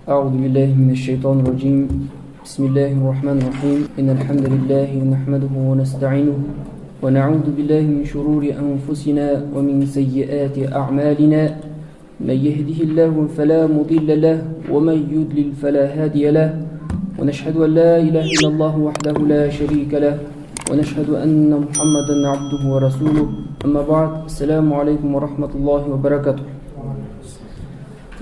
أعوذ بالله من الشيطان الرجيم. بسم الله الرحمن الرحيم. إن الحمد لله نحمده ونستعينه ونعوذ بالله من شرور أنفسنا ومن سيئات أعمالنا. من يهده الله فلا مضل له ومن يضلل فلا هادي له. ونشهد أن لا إله إلا الله وحده لا شريك له ونشهد أن محمدا عبده ورسوله. أما بعد، السلام عليكم ورحمة الله وبركاته.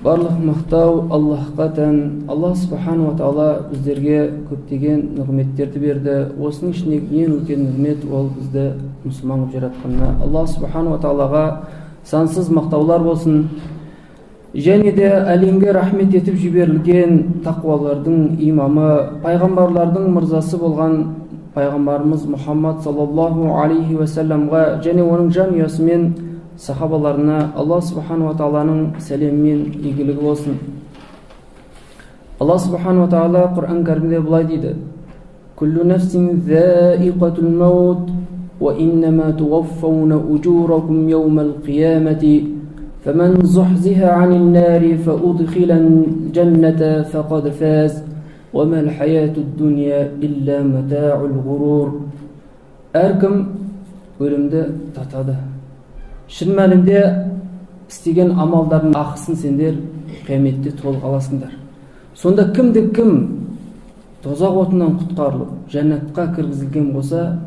Барлық мақтау Аллаһқа тән. Аллаһ субхану ва тағала біздерге көптеген нығметтерді берді. Осының ішіндегі ең үлкен нығмет ол бізді мұсылман қылып жаратқанына. Аллаһ субхану ва тағалаға сансыз мақтаулар болсын. Және де әлемге рахмет етіп жіберілген тақуалардың имамы, пайғамбарлардың мырзасы болған пайғамбарымыз Мұхаммад саллаллаху алейхи уассаламға және оның жанұясы мен сахабаларына Аллах субхану ва тағаланың сәлемі мен игілігі болсын. Аллах субхану ва тағала Құран кәрімде былай дейді: Күллу нафсин заиқатул маут ва иннама туваффауна ужуракум яумал қиямати фаман зухзиха анил нари фаудхилал джанната фақад фаз ва мал хаятуд дуния илля матаул ғурур. Әркім өлімді татады. Шын мәнінде істеген амалдардың ақысын сендер қияметте толық аласыңдар. Сонда кімді кім тозақ отынан құтқарылып, жәннатқа кіргізілген болса,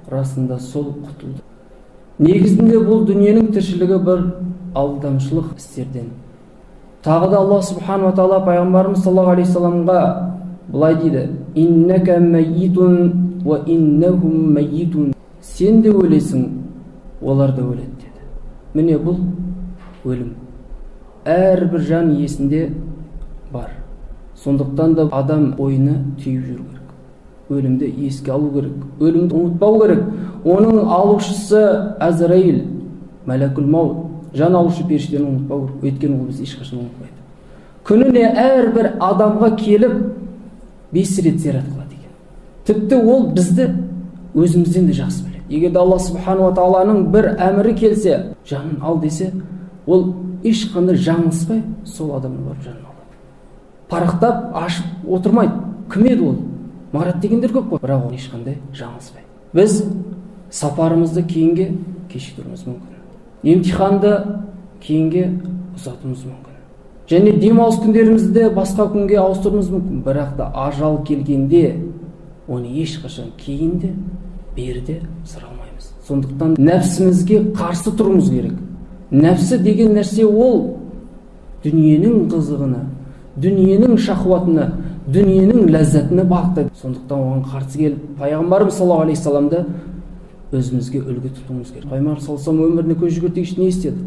расында сол құтылды. Негізінде бұл дүниенің тіршілігі бір алдамшылық істерден. Тағы да Аллах субхану ва тағала пайғамбарымыз саллаллаху алейхи вассаламға былай дейді: Иннака майитун ва иннахум майитун. Сен де өлесің, олар да өледі деді. Міне бұл өлім әрбір жан иесінде бар. Сондықтан да адам ойына түйіп жүру керек. Өлімді еске алу керек, өлімді ұмытпау керек. Оның алушысы Әзраил, мәләкул маут, жан алушы періштені ұмытпау керек. Өйткені ол бізді ешқашан ұмытпайды. Күніне әрбір адамға келіп 5 рет зиярат қылады екен. Тіпті ол бізді өзімізден де жақсы біледі. Егер де Аллах субхану ва тағаланың бір әмірі келсе, жанын ал десе, ол ешқандай жаңылыспай сол адамның барып жанын алады. Парақтап, ашып отырмайды. Кім еді ол? Марат дегендер көп қой. Бірақ ол ешқандай жаңылыспай. Біз сапарымызды кейінге кешіктіруіміз мүмкін. Емтиханды кейінге ұзартуымыз мүмкін. Және демалыс күндерімізді басқа күнге ауыстыруымыз мүмкін. Бірақ та ажал келгенде оны ешқашан кейінде берде сыра алмаймыз. Сондықтан нәпсімізге қарсы тұруымыз керек. Нәпсі деген нәрсе ол дүниенің қызығына, дүниенің шахуатына, дүниенің ләззатына бағыттайды. Сондықтан оған қарсы келіп, пайғамбарымыз саллаллаху алейхи вассаламды өзімізге үлгі тұтуымыз керек. Пайғамбар саллаллаху алейхи вассалам өміріне көз жүгіртейікші, не істеді?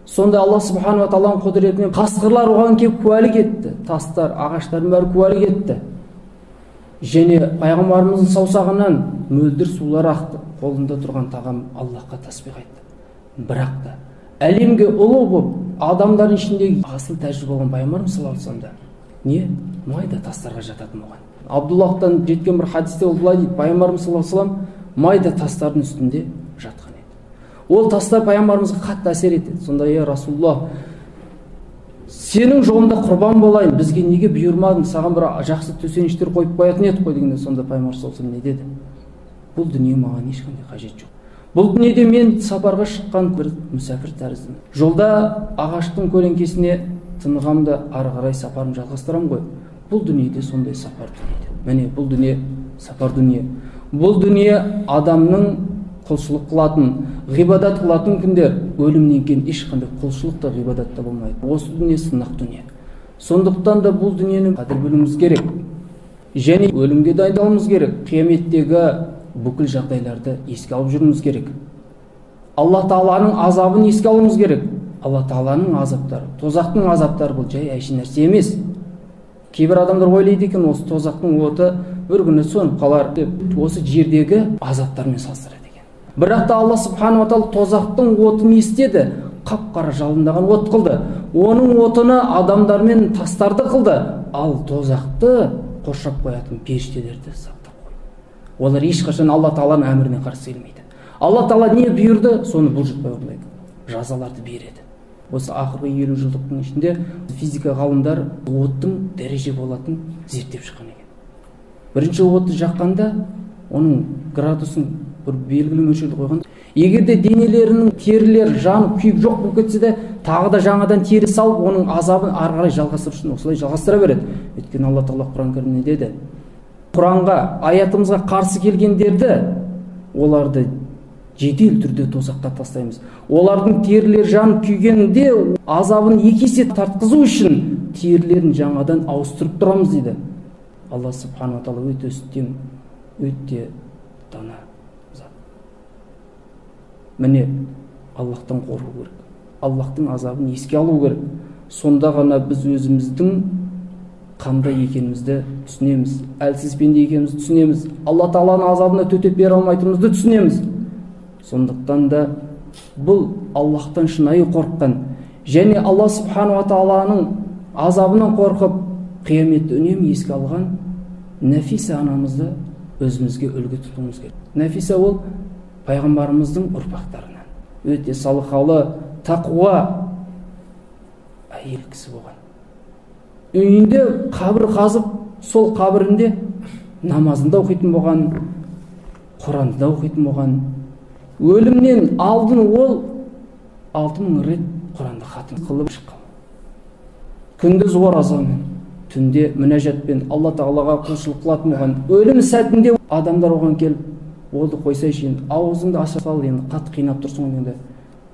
Сонда Аллах субхану ва тағаланың құдіретімен қасқырлар оған келіп куәлік етті. Тастар, ағаштардың бәрі куәлік етті. Және пайғамбарымыздың саусағынан мөлдір сулар ақты. Қолында тұрған тағам Аллахқа тасбих айтты. Бірақ та әлемге ұлы болып, адамдардың ішіндегі асыл тәжірибе болған пайғамбарымыз саллаллаху алейхи вассалам не майда тастарға жататын болған. Абдуллахтан жеткен бір хадисте ол былай дейді: пайғамбарымыз саллаллаху алейхи вассалам майда тастардың үстінде жатқан еді. Ол тастар пайғамбарымызға қатты әсер етеді. Сонда: "Е Расулаллах, сенің жолында құрбан болайын, бізге неге бұйырмадың, саған бір жақсы төсеніштер қойып қоятын едік қой" дегенде, сонда пайғамбар саллаллаху алейхи вассалам не деді? Бұл дүние маған ешқандай қажет жоқ. Бұл дүниеде мен сапарға шыққан бір мүсәпір тәріздімін. Жолда ағаштың көлеңкесіне тынығам да ары қарай сапарым жалғастырам ғой. Бұл дүниеде сондай сапар дүние. Міне бұл дүние сапар дүние. Бұл дүние адамның құлшылық қылатын, ғибадат қылатын күндер. Өлімнен кейін ешқандай құлшылық та ғибадат та болмайды. Осы дүние сынақ дүние. Сондықтан да бұл дүниені қадір білуіміз керек. Және өлімге дайындалуымыз керек. Қияметтегі бүкіл жағдайларды еске алып жүруіміз керек. Алла тағаланың азабын еске алуымыз керек. Алла тағаланың азаптары, тозақтың азаптары бұл жай әшейін нәрсе емес. Кейбір адамдар ойлайды екен, осы тозақтың оты бір күні сөніп қалар деп, осы жердегі азаптармен салыстырады екен. Бірақ та Алла субхану ва тағала тозақтың отын істеді, қап-қара жалындаған от қылды. Оның отыны адамдар мен тастарды қылды, ал тозақты қоршап қоятын періштелерді сақтап қойды. Олар ешқашан Алла тағаланың әміріне қарсы келмейді. Алла тағала не бұйырды, соны бұлжытпай орындайды. Жазаларды береді. Осы ақырғы 50 жылдықтың ішінде физика ғалымдар оттың дәреже болатын зерттеп шыққан екен. Бірінші отты жаққанда оның градусын бір белгілі мөлшерде қойған. Егер де денелерінің терілері жанып, күйіп жоқ болып кетсе де, тағы да жаңадан тері салып, оның азабын ары қарай жалғастыру үшін осылай жалғастыра береді. Өйткені Алла Тағала Құран кәрімде не деді? Құранға, аятымызға қарсы келгендерді, оларды жедел түрде тозаққа тастаймыз. Олардың терілері жанып күйгенде азабын екі есе тартқызу үшін терілерін жаңадан ауыстырып тұрамыз дейді. Алла Субханала тағала өте үстем, өте дана зат. Міне, Аллахтан қорқу керек. Аллахтың азабын еске алу керек. Сонда ғана біз өзіміздің қандай екенімізді түсінеміз, әлсіз пенде екенімізді түсінеміз, Алла Тағаланың азабына төтеп бере алмайтынымызды түсінеміз. Сондықтан да бұл Аллахтан шынайы қорыққан және Алла Субханала тағаланың азабынан қорқып, қияметті үнемі еске алған Нәфиса анамызды өзімізге үлгі тұтуымыз керек. Нәфиса ол пайғамбарымыздың ұрпақтарынан. Өте салихалы, тақуа әйел кісі болған. Үйінде қабір қазып, сол қабірінде намазында оқитын болған, Құранды да оқитын болған. Өлімнен алдын ол 6000 рет Құранды хатым қылып шыққан. Күндіз оразамен, түнде мінәжатпен Алла Тағалаға құлшылық қылатын болған. Өлім сәтінде адамдар оған келіп, болды қойсайшы енді, аузыңды аша сал енді, қатты қинап тұрсың ғой енді.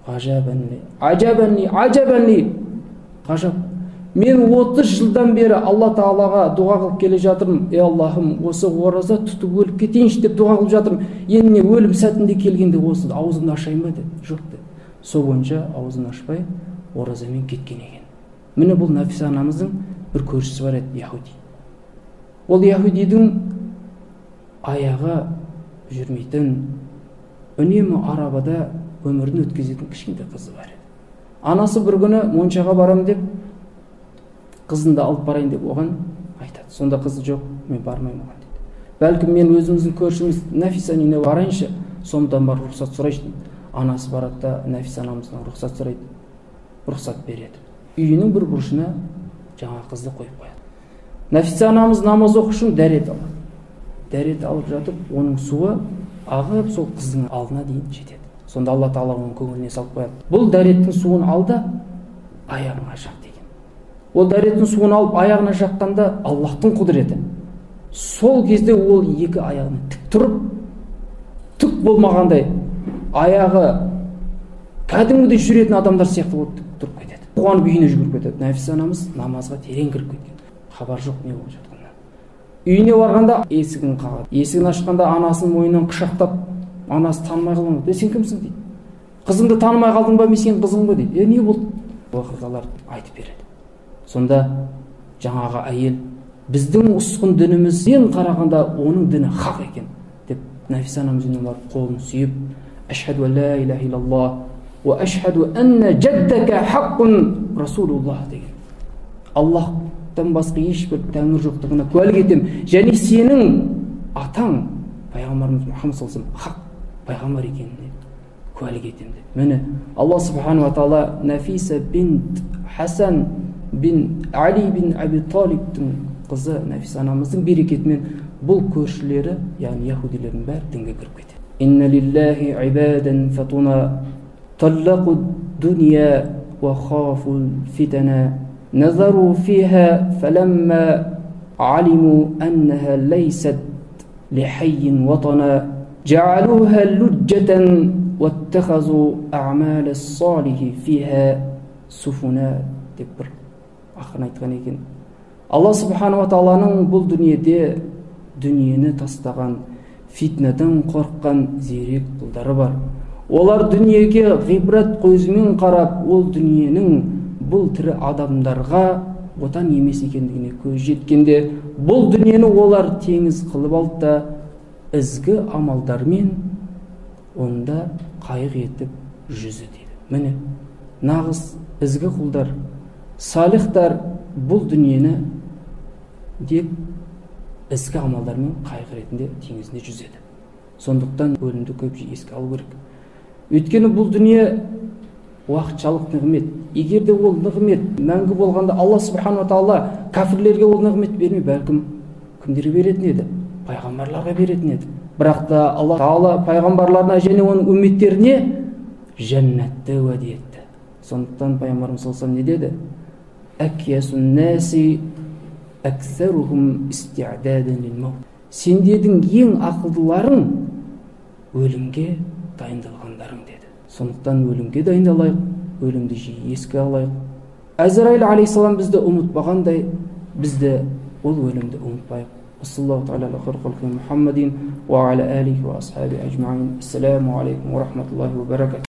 Ғажабәнли, ажабәнли, ажабәнли. Ғажап. Мен 30 жылдан бері Алла Тағалаға дұға қылып келе жатырмын. Ей Аллахым, осы ораза тұтып өліп кетейінші деп дұға қылып жатырмын. Енді не өлім сәтінде келгенде осы аузымды ашайын ба деді. Жоқ деді. Сол бойынша аузын ашпай оразамен кеткен екен. Міне, бұл Нафиса анамыздың бір көршісі бар еді, яһуди. Ол яһудидің аяғы жүрмейтін, үнемі арабада өмірін өткізетін кішкентай қызы бар еді. Анасы бір күні моншаға барам деп, қызын да алып барайын деп оған айтады. Сонда қызы жоқ, мен бармаймын оған дейді. Бәлкім мен өзіміздің көршіміз Нафисаның үйіне барайыншы, сондықтан барып рұқсат сұрайыншы дейді. Анасы барады да Нафиса анамыздан рұқсат сұрайды. Рұқсат береді. Үйінің бір бұрышына жаңа қызды қойып қояды. Нафиса анамыз намаз оқу үшін дәрет алады. Дәрет алып жатып, оның суы ағып сол қыздың алдына дейін жетеді. Сонда Алла Тағала оның көңіліне салып қояды. Бұл дәреттің суын ал да аяғыңа жақ деген. Ол дәреттің суын алып аяғына жаққанда Аллахтың құдіреті. Сол кезде ол екі аяғына тік тұрып, түк болмағандай аяғы кәдімгідей жүретін адамдар сияқты болып тік тұрып кетеді. Қуанып үйіне жүгіріп кетеді. Нәфиса анамыз намазға терең кіріп кеткен. Хабар жоқ не болып жатқанынан. Үйіне барғанда есігін қағады. Есігін ашқанда анасының мойнынан құшақтап, анасы танымай қалған. Е, сен кімсің дейді. Қызымды танымай қалдың ба, мен сенің қызың ба дейді. Е, не болды? Оқиғалар айтып береді. Сонда жаңағы әйел, біздің ұсқын дінімізден қарағанда оның діні хақ екен деп Нәфиса анамыз үйіне барып қолын сүйіп, ашхаду ан ла илаха иллаллах уа ашхаду анна жаддака хаққун расулуллах деген. Аллахтан басқа ешбір тәңір жоқтығына куәлік етемін және сенің атаң пайғамбарымыз Мұхаммад саллаллаху алейхи вассалам хақ пайғамбар екеніне куәлік етемін деп. Міне, Алла Субханала тағала Нафиса бинт Хасан бин Али бин Аби Талибтің қызы Нафиса анамыздың берекетімен бұл көршілері, яғни яһудилердің бәрі дінге кіріп кетеді. Инна лиллахи ибадан фатуна таллақу дуния уа хафу фитана назару фиха фаламма алиму аннаха лайсат лихайин ватана جعلوها لجة واتخذوا أعمال الصالح فيها سفنا деп бір ақын айтқан екен. Алла Субханала тағаланың бұл дүниеде дүниені тастаған, фитнадан қорыққан зерек құлдары бар. Олар дүниеге ғибрат көзімен қарап, ол дүниенің бұл тірі адамдарға отан емес екендігіне көз жеткенде, бұл дүниені олар теңіз қылып алды да, ізгі амалдармен онда қайық етіп жүзі дейді. Міне, нағыз ізгі құлдар, салихтар бұл дүниені деп ізгі амалдармен қайық ретінде теңізінде жүзеді. Сондықтан өлімді көп еске алу керек. Өйткені бұл дүние Уақытшалық нығмет. Егер де ол нығмет мәңгі болғанда, Алла субханала тағала кәпірлерге ол нығмет бермей, бәлкім кімдерге беретін еді? Пайғамбарларға беретін еді. Бірақ та Алла тағала пайғамбарларына және оның үмметтеріне жәннатты уәде етті. Сондықтан пайғамбарымыз саллаллаху алейхи не деді? Сендердің ең ақылдыларың өлімге дайындалғандарың деді. Сондықтан өлімге дайындалайық, өлімді жиі еске алайық. Әзірайыл алейхиссалам бізді ұмытпағандай, бізді ол өлімді ұмытпайық. وصلى الله تعالى على خير خلقه محمد وعلى آله وأصحابه أجمعين. السلام عليكم ورحمة الله وبركاته.